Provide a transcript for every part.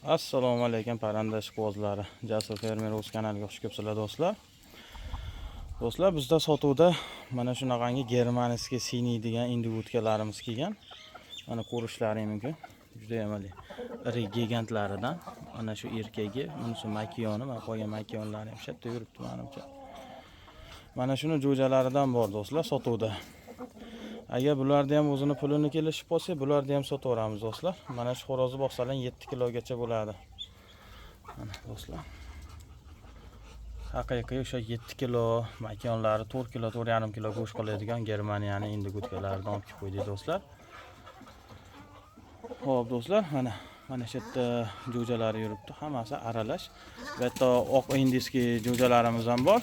Assalomu alaykum parranda ishqibozlari. Jasur Fermer o'z kanaliga xush kelibsizlar do'stlar. Do'stlar, bizda sotuvda mana shunaqangi germanskiy siniy degan indugutkalarimiz kelgan. Mana ko'rishlaring mumkin. Juda ham iri gigantlaridan. Mana shu erkagi, bunisi makiyoni, mana qolgan makiyonlari ham shu yerda yuribdi menimcha. Mana shuni jo'jalaridan bor do'stlar sotuvda. Agar bularni ham o'zini pulini kelishib qolsa, bularni ham sotaveramiz do'stlar. Mana shu xo'rozni boqsalar 7 kilogacha bo'ladi. Mana do'stlar. Haqiqiy o'sha 7 kilo makonlari 4 kilo, 4,5 kilo go'sht qiladigan Germaniyani indugutkalaridan olib kelib qo'ydik do'stlar. Xo'p do'stlar, mana shu yerda jo'jalari yuribdi, hammasi aralash. Bu yerda oq indiskiy jo'jalarimiz ham bor.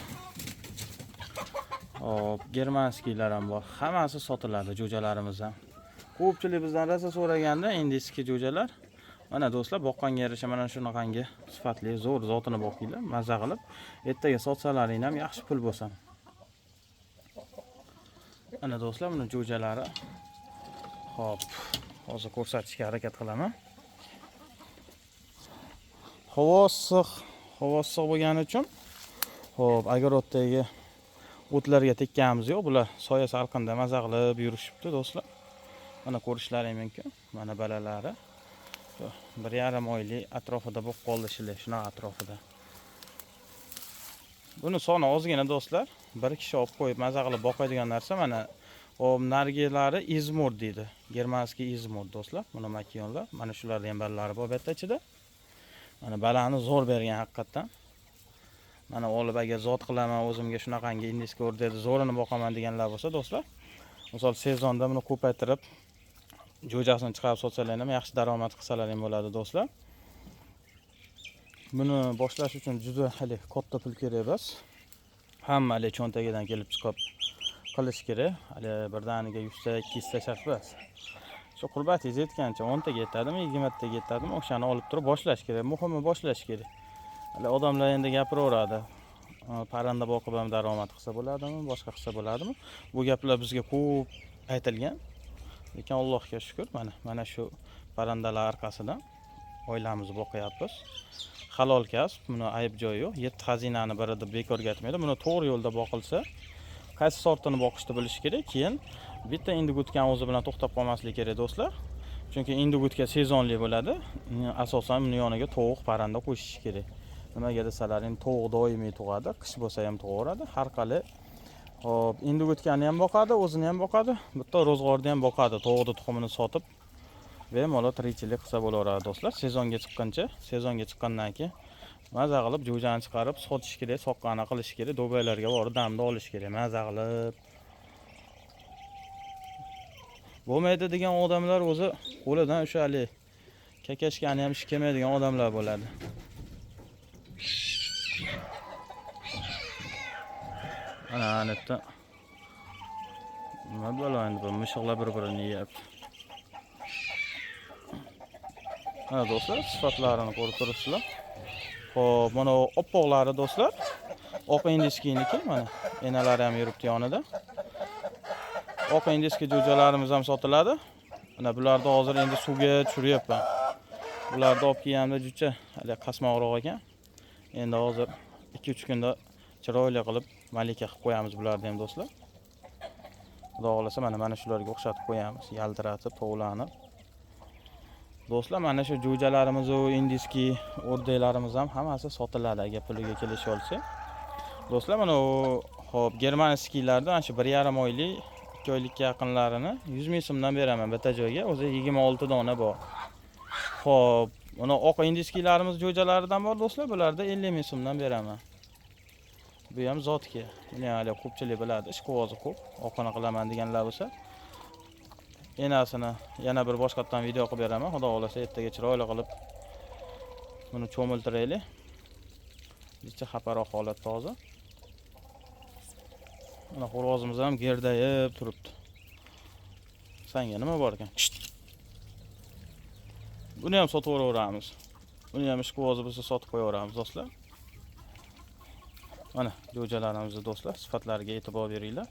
Hop, germanskiylar ham bor. Hammasi sotiladi jo'jalarimiz ham. Ko'pchilik bizdan rosa so'raganda indiskiy jo'jalar. Mana do'stlar, boqqanga yarasha mana shunaqangi sifatli, zo'r zotini boqinglar, maza qilib. Ertaga sotsalaring ham yaxshi pul bo'lsa. Mana do'stlar, buni jo'jalari. Hop, hozir ko'rsatishga harakat qilaman. Havo issiq, havo issiq bo'lgani uchun, hop, огородdagi o'tlarga tekkanimiz yo'q. Bular soya salqinda maza qilib yurishibdi do'stlar. Mana ko'rishlaring mumkin. Mana balalari. 1,5 oylik atrofida bo'lib qoldi shile, shunaqa atrofida. Buni soni ozgina do'stlar. Bir kishi olib qo'yib maza qilib boqadigan narsa mana. Hop, nargilari Izmur deydi. Germanskiy Izmur do'stlar. Buni makiyonlar. Mana shularning ham balalari bor bu yerda ichida. Mana balani zo'r bergan haqiqatdan. Mana olib agar zot qilaman o'zimga shunaqangi indiska o'rdakni zo'rini boqaman deganlar bo'lsa do'stlar, misol sezonda buni ko'paytirib jo'jasini chiqarib sotsalar ham yaxshi daromad qilsalar ham bo'ladi do'stlar. Buni boshlash uchun juda hali katta pul kerak emas. Hamma hali cho'ntagidan kelib chiqib qilish kerak. Hali birdaniga 100 ta, 200 ta shart emas. Shu qurbatingiz yetgancha 10 taga yetadimi, 20 taga yetadimi, o'shani olib turib boshlash kerak. Muhimi boshlash kerak. Hali odamlar endi gapiraveradi. Parranda boqib ham daromad qilsa bo'ladimi, boshqa qilsa bo'ladimi? Bu gaplar bizga ko'p aytilgan. Lekin Allohga shukr, mana shu parrandalar orqasidan oilamizni boqyapmiz. Halol kasb, buni ayb joyi yo'q. 7 xazinani biri deb bekorga aytmaydi. Buni to'g'ri yo'lda boqilsa, qaysi sortini boqishni bilish kerak. Keyin bitta indugutkan o'zi bilan to'xtab qolmaslik kerak do'stlar. Chunki indugutka sezonli bo'ladi. Asosan buni yoniga tovuq, parranda qo'shish kerak. Nimaga desalaring, tovuq doimiy tug'adi, qish bo'lsa ham tug'averadi. Har qali hop, indugutkani ham boqadi, o'zini ham boqadi, bitta ro'zg'orni ham boqadi. Tovuqni tuxumini sotib bemalol tirikchilik qilsa bo'laveradi do'stlar. Sezonga chiqqancha, sezonga chiqqandan keyin maza qilib jo'jani chiqarib sotish kerak, soqqani qilish kerak, Dubaylarga borib damni olish kerak, maza qilib. Bo'lmaydi degan odamlar o'zi qo'lidan o'sha hali kakashkani ham ish kelmaydigan odamlar bo'ladi. Ana anetda nima balo endi bu mishiqlar bir-birini yeyapti. Mana do'stlar, sifatlarini ko'rib turibsizlar. Xo'p, mana bu oppoqlari do'stlar, oq indiskiyniki, mana enalari ham yuribdi yonida. Oq indiski jo'jalarimiz ham sotiladi. Mana bularni hozir endi suvga tushiryapman. Bularni olib kelganimda juda hali qasmoqroq ekan. Endi hozir 2-3 kunda chiroyli qilib malika qilib qo'yamiz bularni ham do'stlar. Xudo xohlasa mana shularga o'xshatib qo'yamiz, yaltiratib, tovlanib. Do'stlar, mana shu jo'jalarimiz va indiski o'rdaklarimiz ham hammasi sotiladi agar puliga kelisha olsa. Do'stlar, mana u hop germanskiylardan ana shu 1,5 oylik, 2 oylikka yaqinlarini 100 ming so'mdan beraman bitta joyga. O'zi 26 dona bor. Xo'p, mana oq indiskiylarimiz jo'jalaridan bor do'stlar, bularda 50 ming so'mdan beraman. Bu ham zotga. Buni ham hali ko'pchilik biladi, ishqibozi ko'p. Oqini qilaman deganlar bo'lsa, enasini yana bir boshqatdan video qilib beraman. Xudo xohlasa ertaga chiroyli qilib buni cho'miltiraylik. Bitta xafaroq holatda hozir. Mana xo'rozimiz ham gerdayib turibdi. Sanga nima bor ekan? Buni ham sotib yuboraveramiz. Buni ham ishqibozi bo'lsa sotib qo'yaveramiz do'stlar. Mana jo'jalarimizni do'stlar, sifatlariga e'tibor beringlar.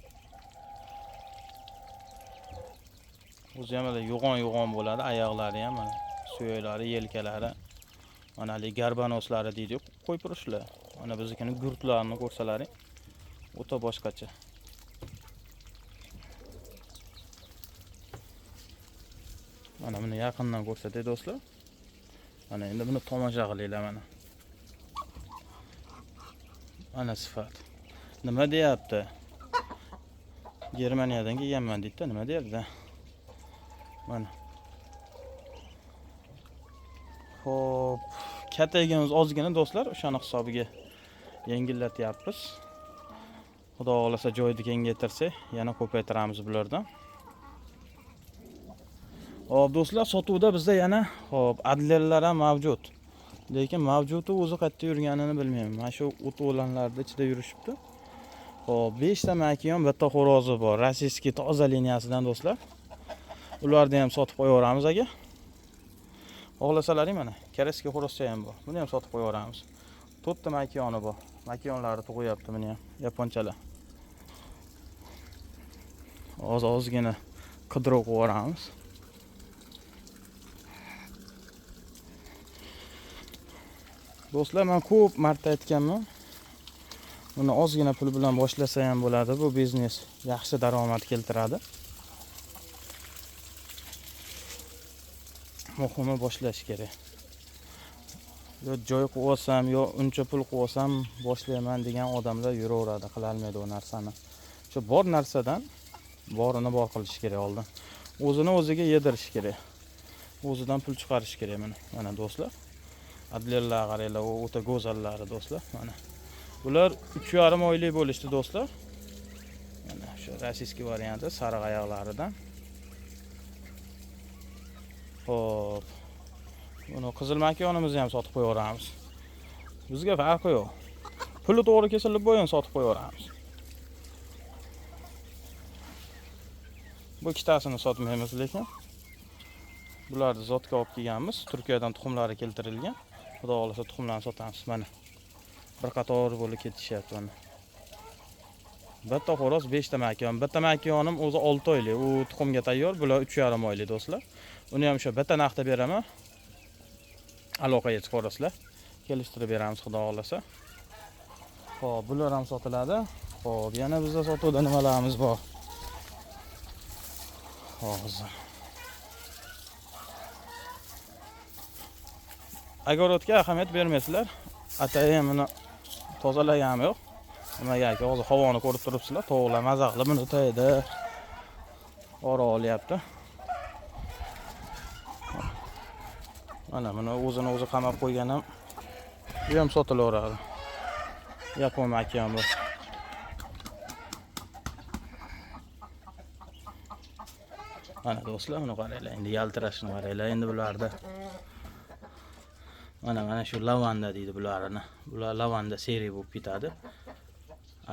O'zi ham yo'g'on-yo'g'on bo'ladi, oyoqlari ham mana suyaklari, yelkalari. Mana haligi garbanoslari deydi-ku, qo'yib turishlar. Mana biznikini gurtlarini ko'rsalaring, o'ta boshqacha. Mana buni yaqindan ko'rsatay do'stlar. Mana endi buni tomosha qilinglar mana. Mana sifat. Nima deyapti? Germaniyadan kelganman deydi-da, nima deyapti? Mana. Xo'p, katagimiz ozgina do'stlar, o'shani hisobiga yengillatyapmiz. Xudo xohlasa joyni kengaytirsak, yana ko'paytiramiz bulardan. Xo'p, do'stlar, sotuvda bizda yana xo'p, adlerlar ham mavjud. Lekin mavjudi o'zi qayerda yurganini bilmayman. Mana shu o't o'lanlarning ichida yurishibdi. Xo'p, 5 ta makiyon, bitta xo'rozi bor. Rossiyskiy toza liniyasidan do'stlar. Ularni ham sotib qo'yaveramiz aka. Xohlasalaring mana, koreyskiy xo'rozcha ham bor. Buni ham sotib qo'yaveramiz. 4 ta makiyoni bor. Makiyonlari tug'yapti buni ham, yaponchalar. Oz-ozgina qidirib qo'yaveramiz. Do'stlar, men ko'p marta aytganman. Buni ozgina pul bilan boshlasa ham bo'ladi. Bu biznes yaxshi daromad keltiradi. Muhimi boshlash kerak. Yo joy qo'yib olsam, yo uncha pul qo'yib olsam boshlayman degan odamlar yuraveradi, qila olmaydi u narsani. Shu bor narsadan borini bor qilish kerak oldin. O'zini o'ziga yedirish kerak. O'zidan pul chiqarish kerak mana. Mana do'stlar. Adlerlar qaranglar, u o'ta go'zallari do'stlar. Mana. Bular 3,5 oylik bo'lishdi do'stlar. Mana shu rossiyskiy varianti sariq oyoqlaridan. Xo'p. Buni qizil makiyonimizni ham sotib qo'yaveramiz. Bizga farqi yo'q. Puli to'g'ri kelsa, bo'yin sotib qo'yaveramiz. Bu ikkitasini sotmaymiz lekin. Bularni zotga olib kelganmiz. Turkiyadan tuxumlari keltirilgan. Xudo xohlasa tuxumlarni sotamiz mana. Bir qator bo'lib ketishyapti mana. Bitta xo'roz, 5 ta makiyon. Bitta makiyonim o'zi 6 oylik. U tuxumga tayyor, bular 3,5 oylik do'stlar. Uni ham o'sha bitta narxda beraman. Aloqaga chiqarasizlar. Kelishtirib beramiz xudo xohlasa. Xo'p, bular ham sotiladi. Xo'p, yana bizda sotuvda nimalarimiz bor? Hozir. Agorodga ahamiyat bermaysizlar. Atayin buni tozalaganim yo'q. Nimagaki hozir havoni ko'rib turibsizlar, tovuqlar maza qilib buni tayda ora olyapti. Mana buni o'zini o'zi qamab qo'ygan ham, bu ham sotilaveradi. Yapon makiyon bu. Mana do'stlar, buni qaranglar, endi yaltirashini qaranglar, endi bularda. Mana shu lavanda deydi bularini. Bular lavanda seri bo'lib ketadi.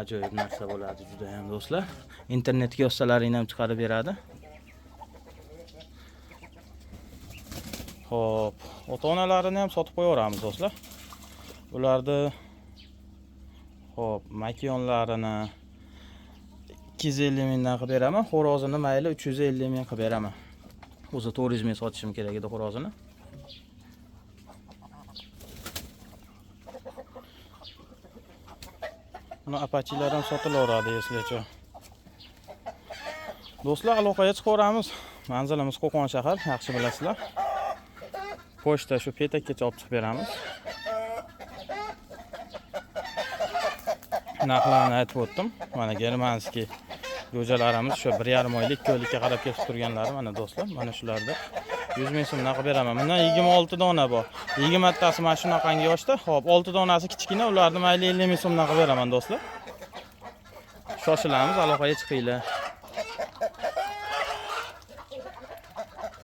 Ajoyib narsa bo'ladi juda ham do'stlar. Internetga yozsalaring ham chiqarib beradi. Xo'p, ota-onalarini ham sotib qo'yaveramiz do'stlar. Ularni xo'p, makiyonlarini 250 mingdan qilib beraman, xo'rozini mayli 350 ming qilib beraman. O'zi 400 ming sotishim kerak edi xo'rozini. Buni apachilar ham sotilaveradi, eslaychi. Do'stlar, aloqaga chiqaveramiz. Manzilimiz Qo'qon shahar, yaxshi bilasizlar. Pochta shu petakkacha olib chiqib beramiz. Narxlarni aytib o'tdim. Mana germanskiy jo'jalarimiz shu 1,5 oylik, 2 oylikka qarab ketib turganlari mana do'stlar, mana shularda 100 ming so'mdan qilib beraman. Bundan 26 dona bor. 20 tasi mana shunaqangi yoshda. Xo'p, 6 donasi kichkina, ularni mayli 50 ming so'mdan qilib beraman do'stlar. Shoshilamiz, aloqaga chiqinglar.